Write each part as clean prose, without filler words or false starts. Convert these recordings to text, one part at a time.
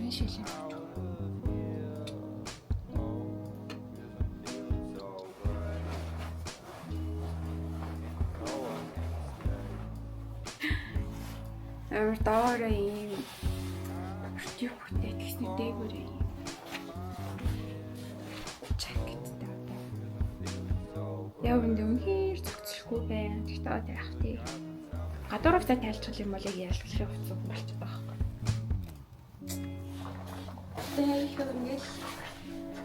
Энэ шилээ. Амар доороо ийм юхтэй тэгсний дээгүүрээ ийм жакеттай одоо. Яг үндэ үнэхээр зохицолгүй байна. Тэгтээ одоо яах вэ? Гадуур хувцас тайлцгал юм бол яг ялгалын хувцас болчиход байгаа байхгүй. Тэгээ их ингээд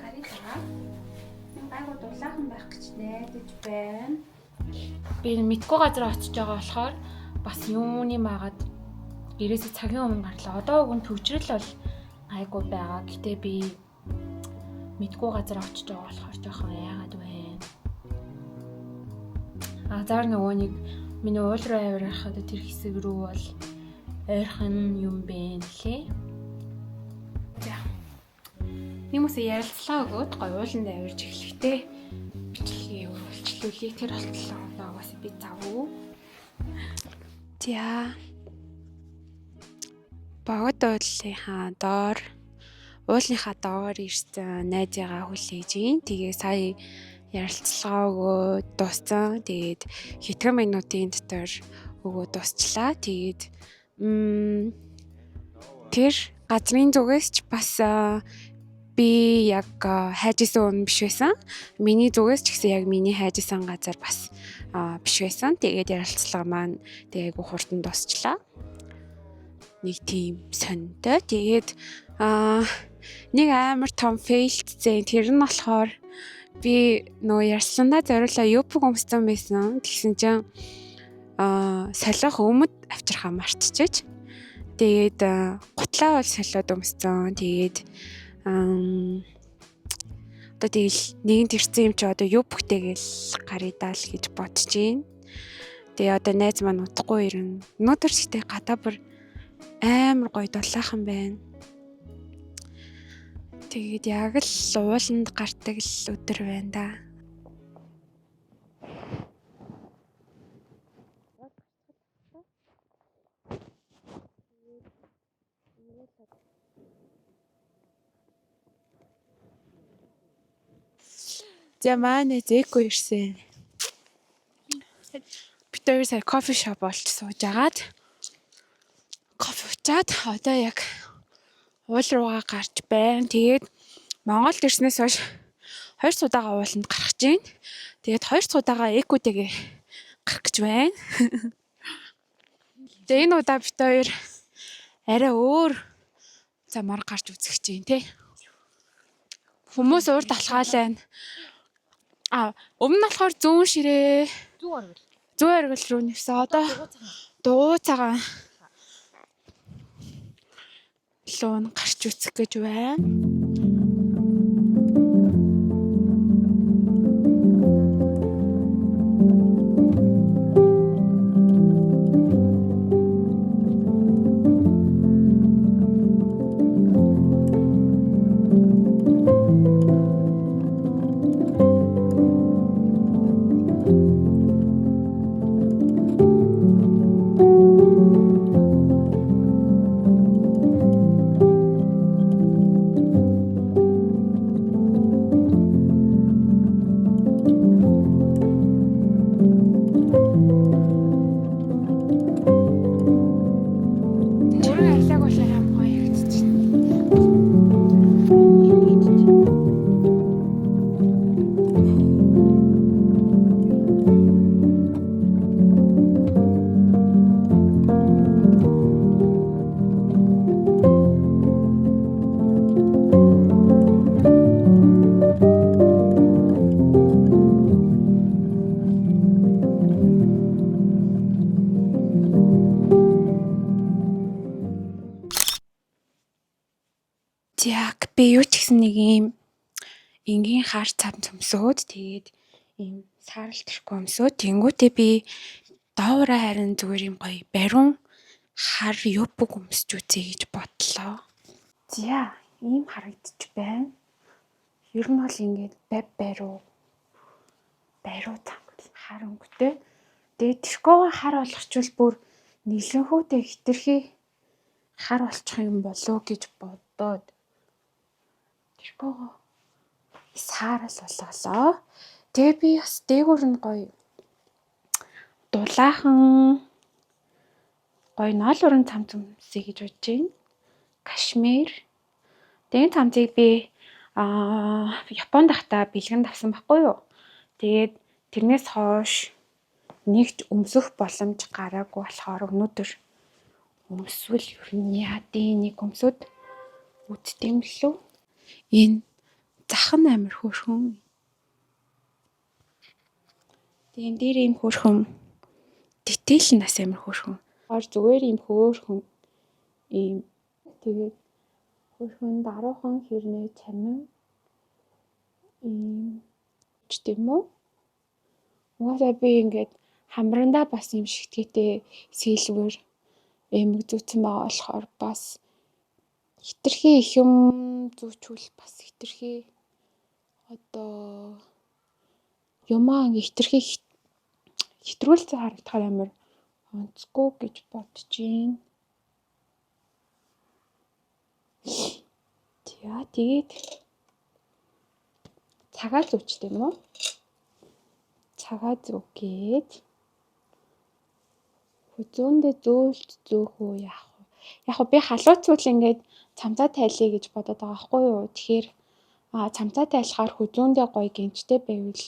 гарыг байгаа. Энэ гайгүй дулаахан байх гэж найдаж байна. Би мэдгүй газар очиж байгаа болохоор бас юуны магаад гэрээсээ цагийн өмнө гарлаа. Одоо уг нь төвчрөл бол гайгүй байгаа. Гэтэ би мэдгүй газар очиж байгаа болохоор жоохон яагаад байна. Азар нөгөө нэг миний уул руу авирах одоо тэр хэсэг рүү бол ойрхон юм бэ нэлээ. За. Нэг хүмүүсээ ярилцлага өгөөд гоё ууланд авирч эхлэхдээ бичлэгээ өргөлжлүүлье. Тэр болтлоо одоо угаасаа би завгүй. За. Богод уулынхаа доор уулынхаа доор ирсэн найзыгаа хүлээж ийн. Тэгээ сая ярилцлага өгөөд дууссан. Тэгээд хэдхэн минутын дотор өгөө дуусчлаа. Тэгээд тэр газрын зүгээс ч бас би яг хайж исэн үнэн биш байсан. Миний зүгээс ч гэсэн яг миний хайж исэн газар бас биш байсан. Тэгээд ярилцлага маань тэгээ айгу хурдан дуусчлаа. Нэг тийм сонтой. Тэгээд нэг амар том фейлдсэн. Тэр нь болохоор би нөгөө ярьсандаа зориулаа юпг өмссөн байсан. Тэгсэн чинь солих өмд авчирхаа мартчихэж. Тэгээд гутлаа бол солиод өмссөн. Тэгээд одоо тэгэл нэгэнт ирсэн юм чи одоо юу бүтээгэл гаръя даа л гэж бодож байна. Тэгээ одоо найз маань удахгүй ирнэ. Өнөөдөр ч гэтээ гадаа бүр амар гоё дулаахан байна. Тэгээд яг л ууланд гардаг л өдөр байна да. За манай зээко ирсэн. Бид хоёр сая кофе шоп олж сууж агаад кофе уучаад одоо яг уул руугаа гарч байна. Тэгээд Монголд ирснээс хойш хоёр цудаага ууланд гарах гэж байна. Тэгээд хоёр цудаага экотэйгээ гарах гэж байна. Тэгээд энэ удаа бид хоёр арай өөр замаар гарч үзэх гэж байна те. Хүмүүс урд алхаал байна. А өмнө нь болохоор зүүн ширээ Зүү оргил. зүүн оргил руу нэвсэн. Одоо дуу цагаан луу нь гарч үзэх гэж байна. Бүрэн алиаг болохоор амар гоё харагдчихна. Яг би юу ч гэсэн нэг ийм энгийн хар цам өмсөөд тэгээд ийм саарал тэрхүү өмсөөд тэнгуүтээ би доороо харин зүгээр юм гоё бариун хар юбг өмсч үзье гэж бодлоо. За ийм харагдчих байна. Ер нь бол ингээд байв бариу бариу цам хар өнгөтэй. Тэгээд тэрхүүгээ хар болгочвол бүр нэлэнхүүтэй хитрхи Хар болчих юм болов гэж бодоод тэрхүү саарал болголоо. Тэгээ би бас дээгүүр нь гоё дулаахан гоё ноол уран цамц өмсөе гэж бодож байна. Кашмир. Тэгээ энэ цамцыг би Японд байхдаа бэлгэнд авсан байхгүй юу? Тэгээд тэрнээс хойш нэгч өмсөх боломж гараагүй болохоор өнөөдөр өмсвөл ер нь яадын нэг өмсөд үдт юм лүү. Энэ зах нь амар хөөрхөн. Тэгээ энэ дээр ийм хөөрхөн detail нь бас амар хөөрхөн. Ор зүгээр ийм хөөрхөн ийм тэгээд хөөрхөн даруухан хэрнээ чамин ийм ч тийм үү. Угаасаа би ингээд хамрандаа бас ийм шигтгээтэй silver эмэг зүүцэн байгаа болохоор бас хитрхи их юм зүүчүүл бас хитрхи одоо юмаа ингээ хитрхи хэтрүүлсэн харагдахаар амар онцгүй гэж бодож байна. За тэгээд цагаа зүүчтэй юм уу? Цагаа зүүгээд хүзүүндээ зөөлт зөөх үү яах вэ? Яг би халууцвал ингээд цамцаа тайлъя гэж бодоод байгаа байхгүй юу? Тэгэхээр цамцаа тайлахаар хүзүүндээ гоё гинжтэй байвал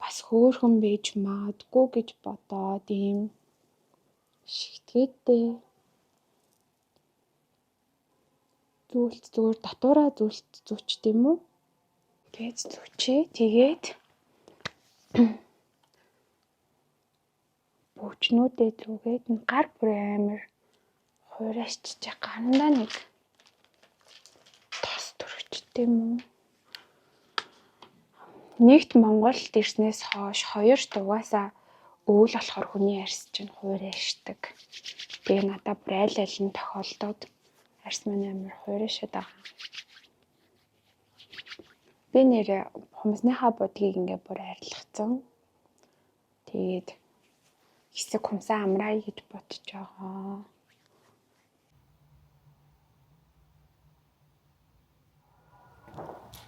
бас хөөрхөн байж магадгүй гэж бодоод ийм шигтгээтэй зөөлт зүгээр дотоороо зөөлт зүүчт юм уу? Гэж зүүчээ. Тэгээд бүүчнүүдээ зүгээд гар бүр амар хуурайчиж гарандаа нэг тос төрөгчтэй юм уу? Нэгт Монголд ирснээс хойш хоёрт угаасаа өвөл болохоор хүний арьс чинь хуурайшдаг. Тэгээ надад бүр айл айл нь тохиолдоод арьс маань амар хуурайшаад байгаа. Би нэрээ хумсныхаа будгийг ингээ бүр арилгацсан. Тэгээд хэсэг хумсаа амраая гэж бодож байгаа.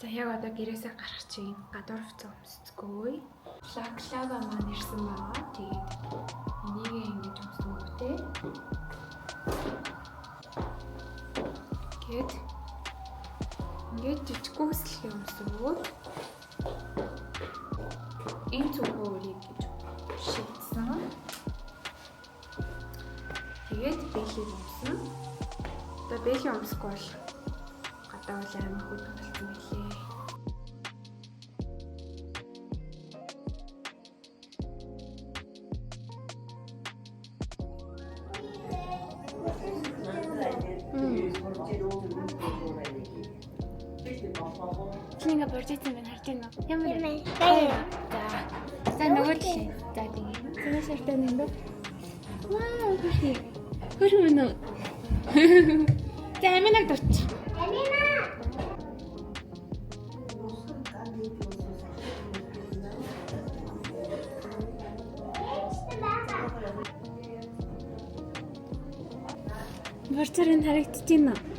За яг одоо гэрээсээ гарах чинь гадуур хувцас өмсцгөөе. Лаклава маань ирсэн байгаа. Тэгээд энийг ингэж өмсөнгүүтээ. Гээд ингээд жижиг үслэхээ өмсөөд энэ цүнхөө өрийг гэж шийдсэн. Тэгээд бэлийг өмснө. Одоо бэлийг өмсөхгүй бол гадаа бол амар хөдөлгөн болсон байлээ. Чи ингээ борж ийсэн байна харж байна уу? Ямар вэ? За. За нөгөө талын. За тэгээ. Цэвэр шартай нэг дөө. Вау, хөшөө. Хөшөө мөн үү? За аминаг дурч. Амина. Борцоор энэ харагдаж байна уу?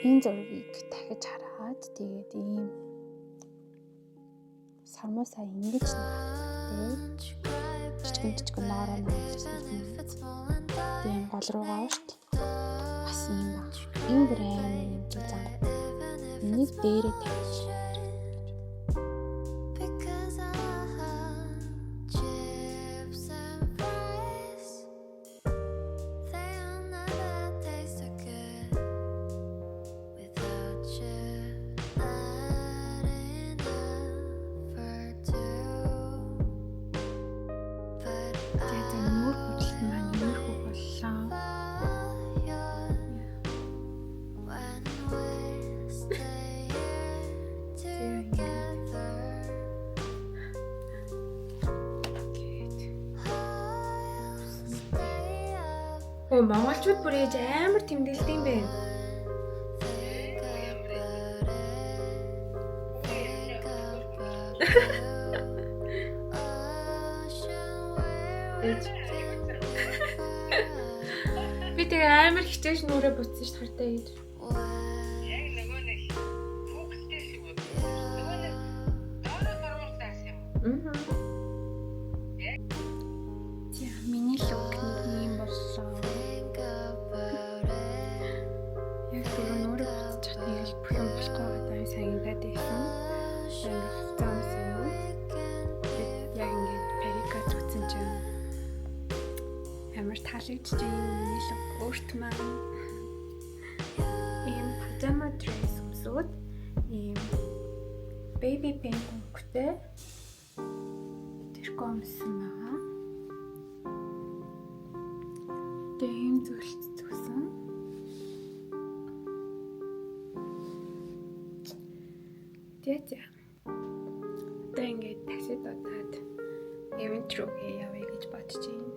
Энэ зургийг дахиж хараад тэгээд ийм сармуусаа ингэж наадаг. Жижигэн жижигэн ноороо наадаг. Тийм гол руугаа урт бас ийм баг. Энэ бүр амар юм зан. Энийг дээрээ тавьчих. Оо, монголчууд бүр ээж амар тэмдэглэдэг юм бэ. Ээж. Би тэгээ амар хичээж нүрээ буцсан ш хартай ээж. Яг нөгөө нэг хүүхдтэй шиг бодсон. Нөгөө нэг доороо сармуус юм. Аа. За, миний look нэг юм боллоо. Яг түрүү нүрээ буцчих нэг л бүх юм болохгүй байгаа санагдаад байсан. Ингээ хувцас өмсөн юм. Яг ингээд парика зүүцэн чинь амар таалагдчих юм. Миний look өөрт маань ийм pajama dress өмсөөд ийм baby pink өнгөтэй тэрхүү өмсөн байгаа. Тэгээ ийм зүйлт зүсэн. Тэгээ за. Одоо ингээд такси дуудаад event рүүгээ явъя гэж бодож байна.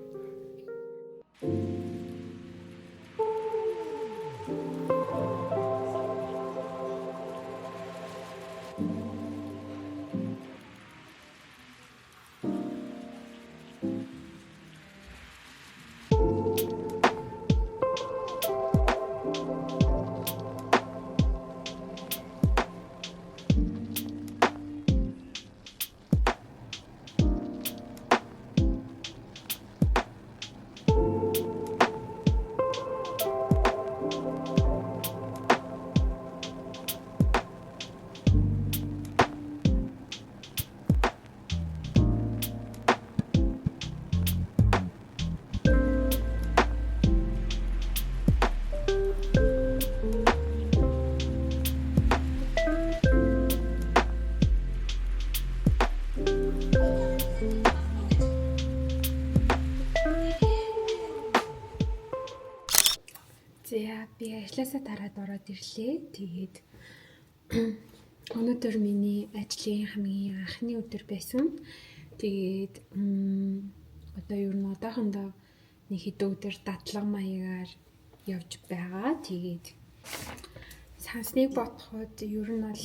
За, би ажлаасаа тараад ороод ирлээ. Тэгээд өнөөдөр миний ажлын хамгийн анхны өдөр байсан. Тэгээд одоо ер нь одоохондоо нэг хэдэн өдөр дадлага маягаар явж байгаа. Тэгээд сансныг бодоход ер нь бол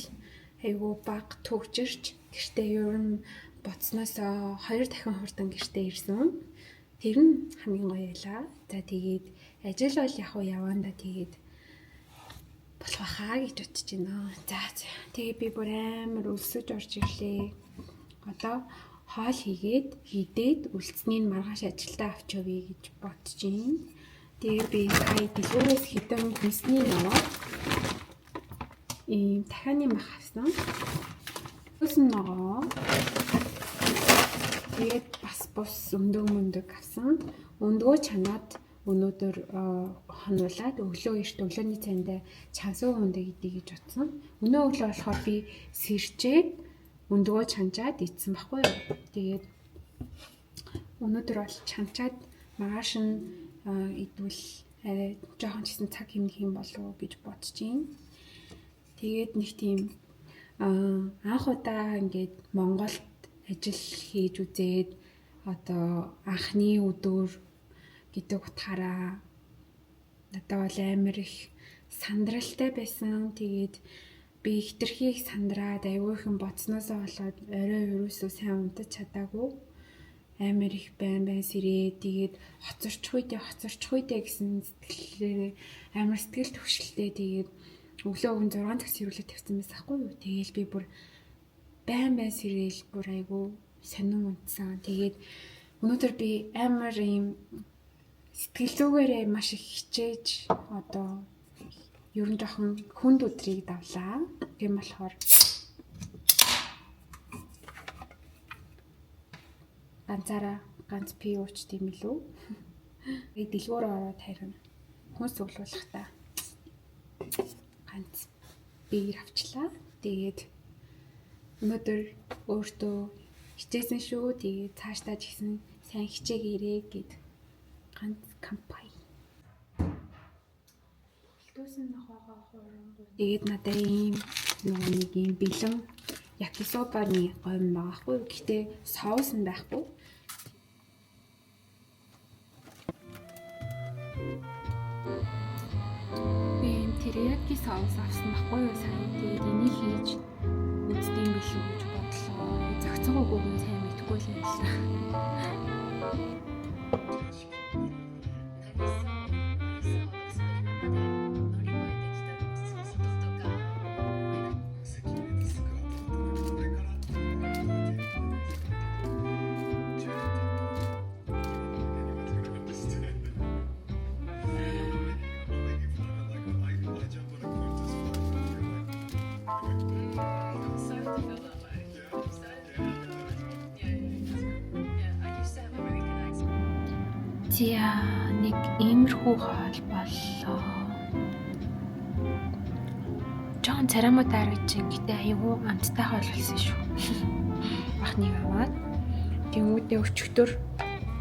айгүй бага төгжирч, гэртээ ер нь бодсноосоо 2 дахин хурдан гэртээ ирсэн. Тэр нь хамгийн гоё байлаа. За, тэгээд ажил бол яг уу яваандаа тэгээд болох байхаа гэж бодож байна. За за. Тэгээ би бүр амар өлсөж орж ирлээ. Одоо хоол хийгээд идээд үлдсэнийг маргааш ажилдаа авч явъя гэж бодож байна. Тэгээ би сая дэлгүүрээс хэдэн хүнсний ногоо, ийм тахианы мах авсан. Өөсөн ногоо. Тэгээд бас бус өндөг мөндөг авсан. Өндгөө чанаад өнөөдөр хонуулаад өглөө эрт өглөөний цайндаа чансан өндөг идье гэж бодсон. Өнөө өглөө болохоор би сэрчээд өндгөө чанчаад идсэн байхгүй юу. Тэгээд өнөөдөр бол чанчаад маргааш нь идвэл арай жоохон ч гэсэн цаг хэмнэх юм болов уу гэж бодож байна. Тэгээд нэг тийм анх удаа ингээд Монголд ажил хийж үзээд одоо анхны өдөр гэдэг утгаараа надад бол амар их сандралтай байсан. Тэгээд би хэтэрхий их сандраад аягүй их юм бодсноосоо болоод орой ерөөсөө сайн унтаж чадаагүй. Амар их байн байн сэрээ, тэгээд хоцорчих үедээ хоцорчих үедээ гэсэн сэтгэлээр амар сэтгэл түгшэлтэй, тэгээд Өглөө өгөн 6 цаг сэрүүлээд тавьсан байсан хгүй юу. Тэгээл би бүр байн байн сэрэл бүр айгүй сонин унтсан. Тэгээд өнөөдөр би амар ийм сэтгэл зүгээрээ маш их хичээж одоо ер нь жоохон хүнд өдрийг давлаа. Тийм болохоор ганцаараа ганц пи ууч тийм илүү. Тэгээд дэлгүүр ороод харин хүн суглуулахдаа ганц биер авчлаа. Тэгээд өнөөдөр өөртөө хичээсэн шүү. Тэгээд цаашдаа ч гэсэн сайн хичээгээрэй гэд ганц кампай. Бэлтүүсэн нохоогоо хуурангуй. Тэгээд надад ийм нөгөө нэг ийм бэлэн якисобаны гойм байгаа хгүй юу. Гэхдээ соус нь байхгүй. Би ийм терияки соус авсан байхгүй юу сая. Тэгээд энийг хийж үздэг юм билүү гэж бодлоо. Зохицоогоогүй нь сайн мэдэхгүй л юм л та. За нэг иймэрхүү хоол боллоо. Жохон царамуу дарагдж байна. Гэтэ айгүй амттай хоол болсон шүү. Бахныг аваад тэнгүүдээ өчигдөр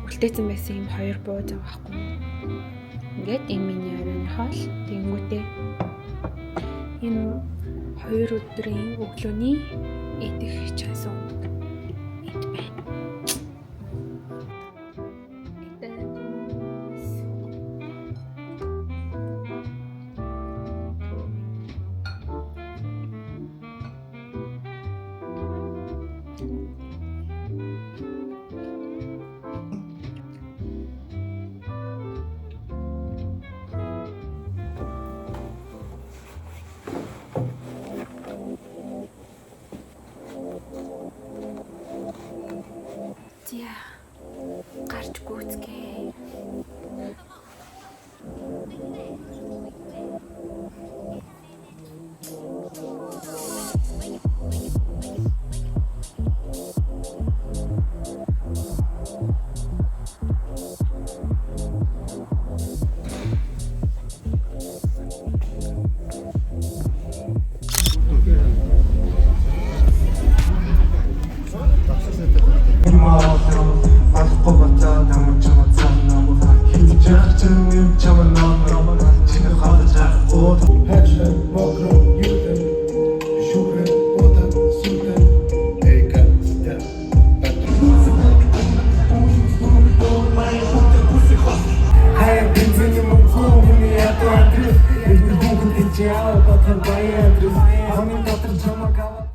үлдээсэн байсан юм хоёр бууз байгаа байхгүй. Ингээд энэ миний оройн хоол. Тэнгүүдээ энэ хоёр өдрийн өглөөний идэх чансан эд байна. За гарч гүйцгээе. Болохгүй боцоо намайг чамд санаа хийж юм чамд номер чиний хоолой жахгүй Хачна мокро юдэн шүрэ бодан сүдэн эка ста хаяа бензиний мөнгө хүний ядуу адрес бид хүүхэд гэж яа бодох баян адрес хамгийн дотор чамаг аваад